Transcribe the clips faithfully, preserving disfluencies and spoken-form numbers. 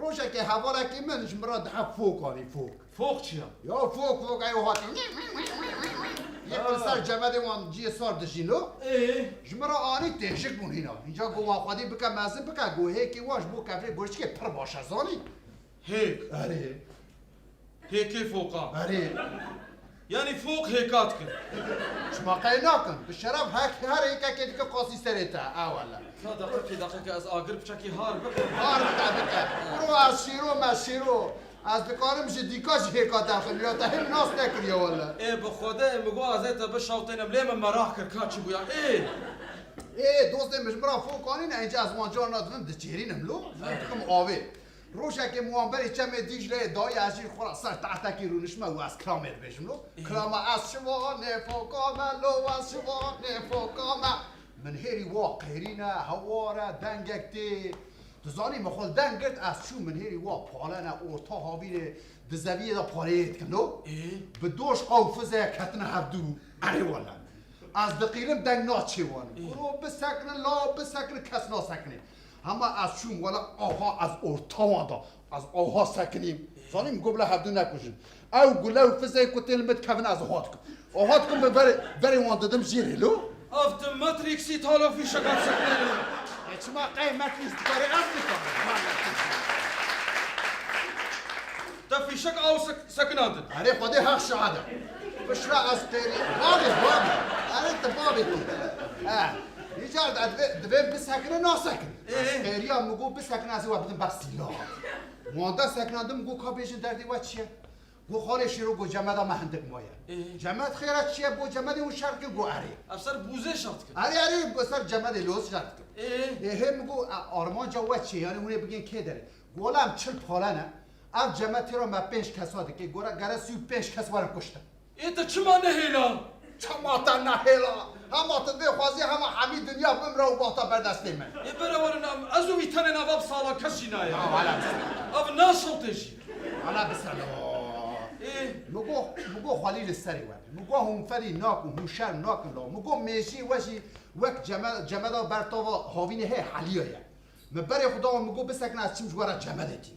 Rojekê hevalekî min ji min re dihe fok anî, fok. Fox çi ya? Ya fok, fok, eyo hatî. Yek li ser cemedê wan ciyê sar dijîn lo. Ê? Ji min re anî têjik bûn hîna. Înca got wan xwedî bike mezin bike, got hêkê wan ji bo kevlê goştikê pir baş e, zanî? Hêk? Erê. Hêkê fokan? Erê. Yanî foq hêka dikin? Çima qey nakin? Bi şeref hek her hêkekê dike qasî serê te, ewele. Ka deqekê, deqekê ez agir piçekî har bikim. Har bike, bike. Bro ez şîro me şîro. Ez dikarim ji dîka jî hêka derxim ya te him nas nekiriye wele. Ê bi Xwedê, ê mi got ez ê te bişawtênim, lê min meraq kir ka çi bûya. Ê! Ê dostê min ji min re fok anîne, înca ez wan carna dibim dicêrînim lo. Min dikim avê. Rojekê min wan berê çemê Dîcleyê dayî, ez jî xwe ra ser tehtekî rûniştime û ez kiramê dibêjim lo. Ê. Kirama ez şivanê foka me, lo ez şivanê foka me. Min hêrî wa qêrîne, hewar e, dengek tê. Tu zanî min xwe li deng girt, ez çûm min hêrî wa palene orta havînê di zeviyê de pareyê dikin lo. Ê? Bi doşqa û fizeye ketine hevdû. Erê wele. Ez diqîrim deng naçê wan. Ê? Kuro bisekine, law bisekine, kes nasekine. Hema ez çûm wele aha ez orta wan da. Ez aha sekinîm. Ê? Zanî min got bila hevdû nekujin. Ew gule û fizeye ku tên li min dikevin ez aha dikim. Aha dikim bi berê, berê wan didim jêrê lo. Ev tu Matrixî talo fîşeka sekinê. E çima qey Matrix dikarê ez nikarim? Te fîşek aw sek-, sekinandin. Erê Xwedê heq şahid e. Piştre ez qêrî. Bavê, bavê. Erê tu bavê tu. He. Îcar de divê, divê bisekine nasekin. Ê? Qêriya min got bisekine ez ê we bidim ber sîla. Wanda sekinandim got ka bêjin derdê we çi ye? Got xalê Şêro got cemeda me hindik maye. Ê? Cemed xêra çi ye? Bo cemedê hûn şer dikin got erê. Ev ser bûzê şer dikin. Erê erê bo ser cemedê loz şer dikin. Ê? Ê hê min got e, armanca we çi ye? Yanî hûn ê bigên kê derê? Got wela em çil pale ne. Ev cemed têra me pênc kesa dike. Gora gere sî û pênc kes werin kuştin. Ê te çima nehêla? Çima te nehêla? Hema tu divê xwezî hema hemî dinya bimre û bata ber destê min. Ê bere werin em, ez û vî tenê nav ev sala kes jî nayê. Ya wele biselo. Ev naşewtê jî. Wele biselo. Ê? Mi got, mi got xwelî li serê we. Mi got hûn ferî nakin, hûn şerm nakin lo. Mi got mêjiyê we jî wek ceme-, cemeda ber tava havînê heye heliya ye. Min berê xwe da wan, min got bisekine ez çim ji we re cemedekî.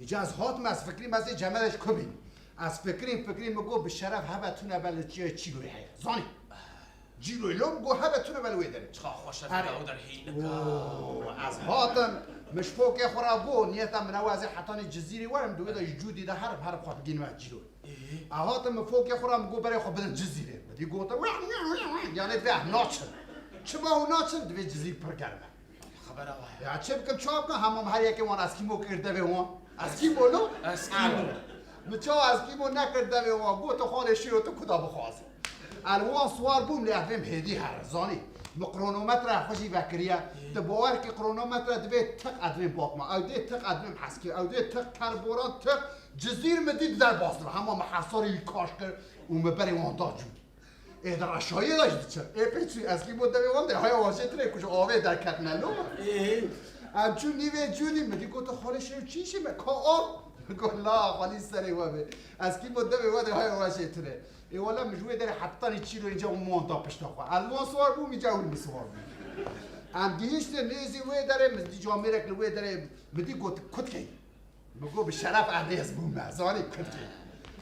Îca ez hatim ez fikirîm ez ê cemedê ji ku bînim. Ez fikirîm fikirîm min got bi şeref hebe tune be li çi-, çîroyê heye. Zanî? Cîroyê lo min got hebe tune be li wê derê. Çiqa xweş e. Herê. Ew der hîn nika. Oo, ez hatim min ji fokê xwe re got niyeta min ew ez ê hetanî Cizîrê werim di wê de ji Cûdî de herim herim xwe bigînime cîroyê. Ê? Ez hatim min fokê xwe re min got berê xwe bidin Cizîrê. Min dî gotin yanê divê em naçin. Çima hûn naçin? Divê Cizîr pir germ e. Xebera wa ye. Ya çi bikim, çawa bikim? Hema min her yekê wan eskîmo kir devê wan. Eskîmo lo? Eskîmo. Min çawa eskîmo nekir devê wan? Got tu xalê Şêro tu kuda bixwazî. Ez li wan siwar bûm lê ev êm hêdî here, zanî. Min kronometre xwe jî vekiriye. Ê. Tu bawer kî kronometre divê tiq ez divêm Batman. Ew dê tiq ez divêm Heskî. Ew dê tiq kerboran tiq Cizîr min dî di derbas dibe. Hema min hesarê wî kaş kir û min berê wan da Cûdî. Ê di reşayê de jî diçe. Ê pê çû eskî bo devê wan de haya wajê tune ku ji avê derketine lo. Ê. Em çû nîvê Cûdî, min dî got xalê Şêro çi işê me ka av? Got la xalî serê we bê. Eskî bo devê we de haya wajê tune. Ê wele min ji wê derê heptanî çîroyê înca û wan da pişta xwe. Ez li wan siwar bûm, înca ew li min siwar bû. Em gihiştin nêzî wê derê, min dî camêrek li wê derê, min dî got kutkê. Min got bi şeref ez rêz bûme, zanî kutkê.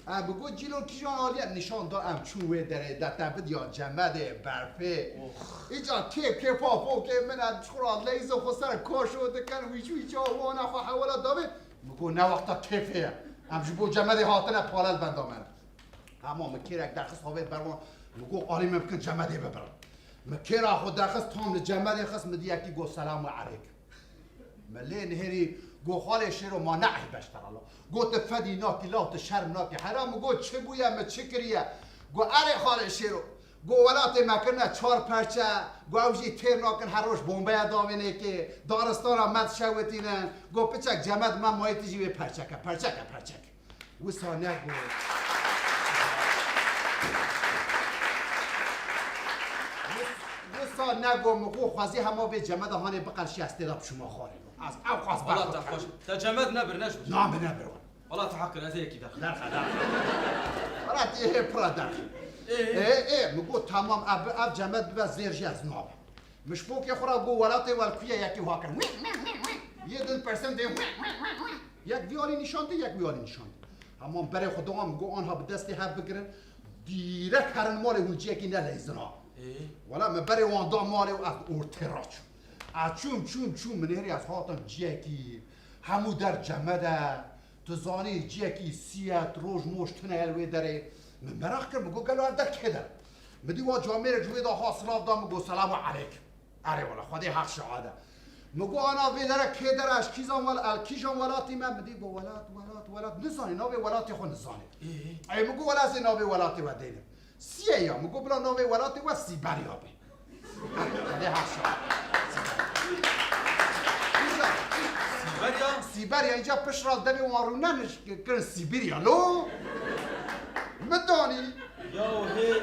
E, min got cîlo kîjan alî ye, nîşan da em çûn wê derê de te bidiya cemedê, berfê. Ox. Îca kêf kêfa fokê min e, çiqura leyzê xwe ser kaşo dikin, wîç wîça wana xwe hewala davê. Min got ne wexta kêfê ye. Em ji bo cemedê hatine pale li benda me ne. Hema min kêrek derxist havê ber wan. Min got alî min bikin cemedê bibirin. Min kêra xwe derxist tam li cemedê xist, min dî yekî got selam we eleyk. Min lê nihêrî got xalê Şêro ma ne eyb e ji te re la. Got tu fedî nakî la, tu şerm nakî. Hera min got çi bûye, min çi kiriye? Got erê xalê Şêro. Got welatê me kirine çar perçe, got ew jî têr nakin her roj bombeya davênê kê, daristana me dişewitînin. Got piçek cemed me mayê tu jî wê perçeke, perçeke, perçeke. Wisa nego. Wis-, wisa nego min xwe xwezî hema vê cemeda hanê biqerşî ez tê de biçûma xwarê. Ez ew qas Wala te xweş. Te cemed nebir, ne ji Na min nebir wan. Wala te heq kir, ez ê yekî derxim. Derxe, derxe. Wala tê hê pira derxe. Ê? Ê, ê, min got tamam, ev, ev cemed bibe zêr jî ez nabim. Min ji pokê xwe re got welatê we li ku ye, yekî wiha kir. Yê din persen dê. Yek vî alî nîşan dî, yek wî alî nîşan dî. Hema min berê xwe da, min got, anha bi destê hev bigirin, dîrek herin malê, hûn ciyekî neleyzin ha. Ê? Wela min berê wan da malê û ez ortê ra çûm. Ez çûm, çûm, çûm, min hêrî ez hatim ciyekî, hemû der cemede, tu zanî ciyekî siyet, roj moj tune el wê derê. Min meraq kir, min got, gelo ev der kê der? Min dî wan camêrek ji wê da ha silav da, min got, selamu eleykum. Erê wela, Xwedê heq şahid e. Min got, ana vê dere kê dere, ez kîjan wel-, el kîjan welatî me? Min dî got, welat, welat, welat. Nizanî, navê welatê xwe nizanî. Ê? Ey, min got, wela ez ê navê welatê we deynim. Siyê ya, min got, bila navê welatê we Sîberya be. Xwedê heq şahid. Sîberya? Sîberya, înca pişt re demê wan rûne niş-, kirin Sîbirya. Lo? Min danî. Ya hê.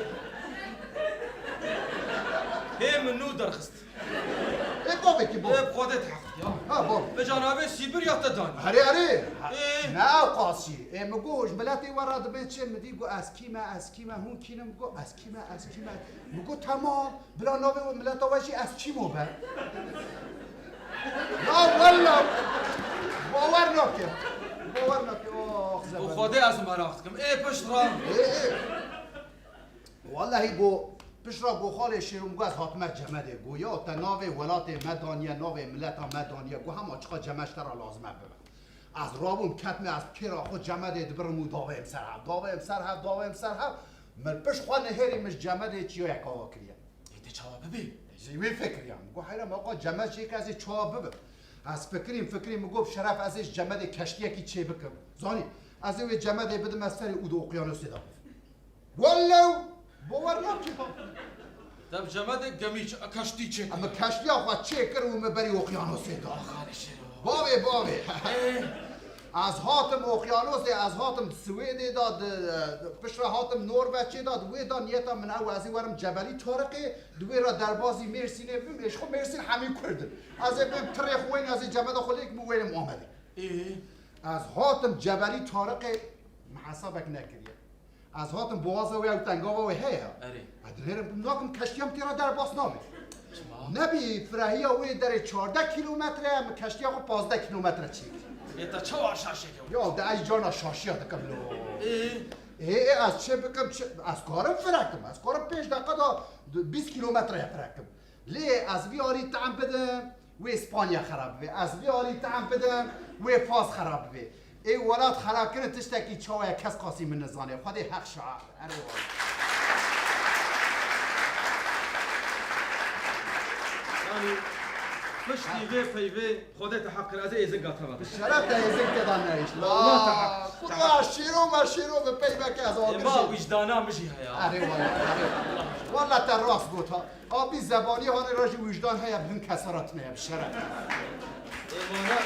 Hê min nû derxist. Ê bavekî bo. Ê bi Xwedê teheqî ya. Ha bo. Vêca navê Sîbirya te danî. Erê, erê. Ê. Ne ew qasî. Ê, min got, ji miletê we re dibê çi? Min dî got, ez kî me, ez kî me, hûn kî ne? Min got, ez kî me, ez kî me. Min got, temam. Bila navê we mileta we jî ez çîmo be. Ya wella. Bawer nake. Bawer nake. Oh, bi Xwedê ez meraq dikim. Ê pişt re. Ê, ê. Wellehî go, pişt re go, xalê Şêro, min go ez hatime cemedê. Go ya te navê welatê me daniye, navê mileta me daniye. Go hema çiqa cemed ji te re lazim e bibe. Ez rabûm ketime, ez kêra xwe cemedê dibirim û davêm ser hev, davêm ser hev, davêm ser hev. Min pişt xwe nihêrî, min ji cemedê çiyayek ava kiriye. Ê, tê çawa bibê? Ji wî fikiriyam. Go heyra me, aqa cemed çêke, ez ê çawa bibim? Ez fikirîm, fikirîm, min go bi şeref ez ê ji cemedê keştiyekî çê bikim. Zanî, ez ê wê cemedê bidim, ez serê û di oqyanosê de bibim. Welew, bawer nakî ha. Te bi cemedê gemî ç-, keştî çêkir. Em keştiya xwe çêkir û me berî oqyanosê da. Xalê Şêro. Bavê, bavê. Ê. Ez hatim oqyanosê, ez hatim Swêdê da, di, di, piştre hatim Norveçê da, di wê da niyeta min ew, ez ê werim Cebelî Tariqê, di wê re derbazî Mêrsînê bim, ê ji xwe Mêrsîn hemî Kurd in. Ez ê bêm tirê xwe wêne, ez ê cemeda xwe lêkim û wênim Amedê. Ê. Ez hatim Cebelî Tariqê, min hesabek nekiriye. Ez hatim boğaza wê, ew tengava wê heye. Erê. Ez dinêrim, nakim keştiya min têra derbas nabe. Çima? Nebî firehiya wê derê çardeh kîlometre ye, min keştiya xwe pazdeh kîlometre çêkir. Ê te çawa şaşê kewt? Ya de ez cana şaşiya dikim lo. Ê? Ê, ê, ez çi bikim, çi, ez karim firekim, ez karim pênc deqa da bîst kîlometreye firekim. Lê ez vî alî tam bidim, wê Spanya xerab bibe. Ez vî alî tam bidim, wê Fas xerab bibe. Ê welat xerabkirin tiştekî çawa ye, kes qasî min nizane. Xwedê heq şahid. Erê wala. Yanî, piştî vê peyvê Xwedê te heq kir, ez ê êzinga te ve. Şeref te êzing te da neyişt. Allah te heq. Aa, Xuda şîro me şîro bi peyveke ez agir jî. Ê ma wijdana min jî heye. Erê wala, erê. Wala te rast got ha. Abî zebanî hanê re jî wijdan heye, bi hin kesa re tune ye, bi şeref. Ê, mana.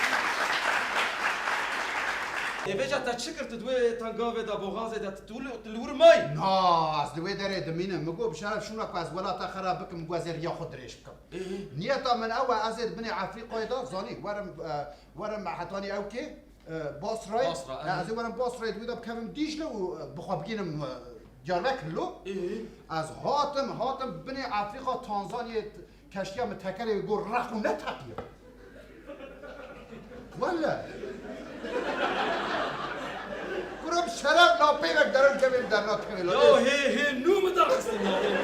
Ê, vêca te çi kir, tu di wê tengavê de, boxazê de, tu, tu li, tu li wir mayî? Na, ez li wê derê dimînim. Min got, bi şeref şûna ku ez welata xera bikim, min got, ez ê riya xwe dirêj bikim. Ê? Niyeta min ew e, ez ê di binê Efrîqayê de, zanî, werim, e, werim hetanî ew kê? E, Basrayê. Basra, e, ez ê werim Basrayê, di wê de bikevim Dîcle û, e, bi xwe bigînim, e, Diyarbekir lo. Ê. Ez hatim, hatim binê Efrîqa, Tanzanyayê, t-, keştiya min tekerê got req û neteqiya. Wele. Kuro bi şeref la peyvek derin kevê min dernakeve la. Ya hê, hê nû min derxistin ya, hê nû.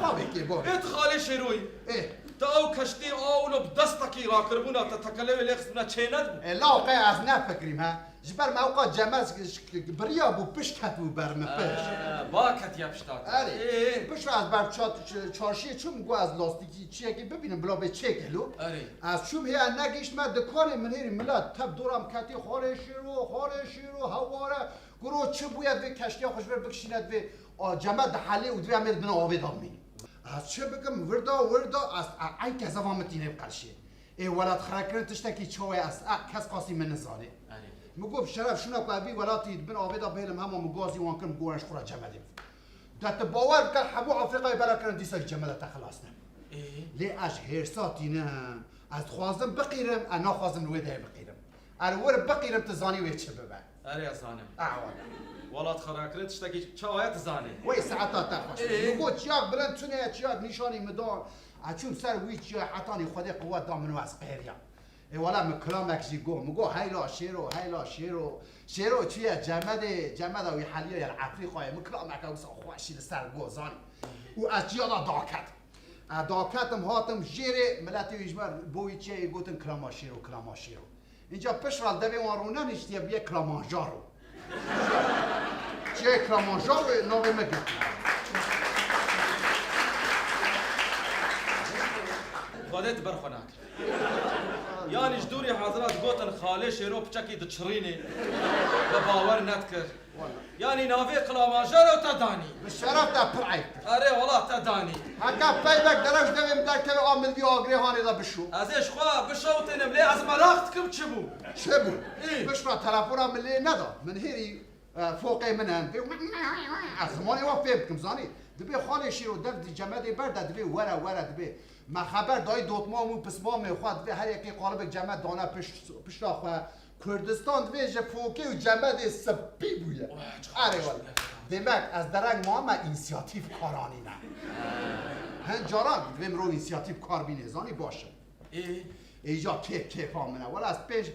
Bavê kê, bavê. Ê tu xalê Şêroyî. Ê. Te ew keştî a wilo bi destekî rakiribûna te tekelewê lê xistibûna çê nedibû? E, laqe ez nefikirîm he. Ji ber me ewqa cemez biriya bû, pişt ketibû ber min, pişt. E, ba ketiye pişta te. Erê. Ê. Pişt re ez ber ça-, ç-, çarşiyê çûm, got ez lastîkî çiyekê bibînim, bila bê çêke lo. Erê. Ez çûm hê, ez negihiştime dikanê, min hêrî milet tev dora min ketî, xalê Şêro, xalê Şêro, heware, kuro çi bûye, divê keştiya xwe ji vir bikişîne, divê, a, cemed dihelê û divê em ê di bin avê de bimînin. Ez çi bikim, wirda, wirda, ez, e, eyn kezeva min tînê bi qerşê. Ê welat xerakirin tiştekî çawa ye, ez, e, kes qasî min nizane. Erê. Min got, bi şeref şûna ku ez vî welatî di bin avê de bihêlim, hema min gazî wan kir, min got, ez ji xwe re cemedê bixwim. De tu bawer bike, hemû Afrîqayê bela kirin, dîsa jî cemeda te xilas nebû. Ê. Lê ez ji hêrsa tînim, ez dixwazim biqîrim, ez naxwazim li wê derê biqîrim. Ez li wir biqîrim, tu zanî wê çi bibe. Erê, ez zanim. Ah, wala. Welat xerakirin tiştekî çawa ye, tu zanî. Wey saeta te xweş. Ê. Min got, çiyak bilind tune ye, çiyak nîşanî min da. Ez çûm ser wî çiyayê, hetanî Xwedê quwet da min û ez qêriyam. Ê wele min kilamek jî got. Min got, "Heyla Şêro, heyla Şêro." Şêro çûye Cemedê, Cemeda wî heliye ya li Efrîqayê. Min kilameke wisa xweşî li ser got, zanî. Û ez çiya da daket. Ez daketim, hatim jêrê, miletê wî ji me bo wî çiyayê gotin Kilama Şêro, Kilama Şêro. Înca pişt re li devê wan rûneniştiye bûye Kilimanjaro. Çiyayê Kilimanjaro navê me girt. Xwedê tu ber xwe nakir. Yanî ji dûrî hezira digotin Xalê Şêro piçekî diçirînê. Te bawer nedikir. Yanî navê Kilimanjaro te danî. Bi şeref te pir eyb kir. Erê wela te danî. Heka peybek derew ji devê min derkeve a min vî agirê hanê de bişo. Ez ê ji xwe bişewitînim lê ez meraq dikim çi bû. Çi bû? Î. Pişt re telefona min lê neda. Min hêrî, e, foqê min e. Dibê ez zimanê wan fêm dikim, zanî. Dibê Xalê Şêro dev di Cemedê ber de dibê were were dibê. Me xeber dayî dotmam û pismamê xwe dibê her yekê qalibek Cemed dane pişt, pişta xwe. Kurdistan divê ji fokê û Cemedê spî bûye. Oya, çiqas Erê baş wele. Bûye. Demek ez dereng mame însiyatîf kar anîne. Hin caran divê mirov însiyatîf kar bîne, zanî baş e. Ê? Ê, îca kêf kêfa min e. Wele ez pênc,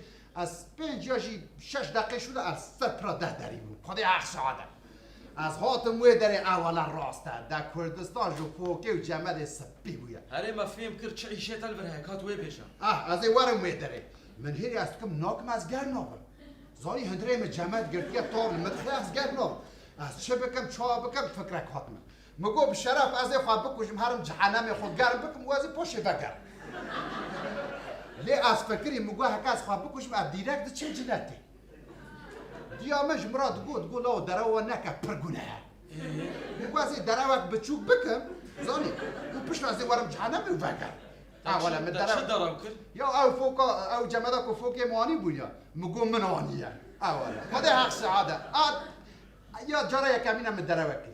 ez pênc ya jî şeş deqê şû de ez ser pira deh derî bûm. Xwedê heq şahid e. Ez hatim wê derê, ewele rast e. De Kurdistan ji fokê û Cemedê spî bûye. Herê me fêm kir çi îşê te li vir heye, ka tu wê bêje. Ah, ez ê werim wê derê. Min hêrî ez dikim nakim ez ger nabim. Zanî hundirê min Cemed girtiye, tav li min dixe ez ger nabim. Ez çi bikim, çawa bikim, fikrek hat min. Min got bi şeref ez ê xwe bikujim, herim cehenemê xwe germ bikim û ez ê paşê vegerim. Lê ez fikirî, min got heke ez xwe bikujim, ez dîrek diçim cinetê. Diya min ji min re digot, digot, "Lawo derewa neke, pir gune ye." Min got, "Ez ê derewek biçûk bikim, zanî, û piştre ez ê werim cehenemê û vegerim." Ha, wele min derew. Çi derew kir? Ya ew foka, ew Cemeda ku fokê min anî bû ya, min got, "Min aniye." Ha, wele. Xwedê heq şahid e. A, ya cara yekemîn e min derewek kir.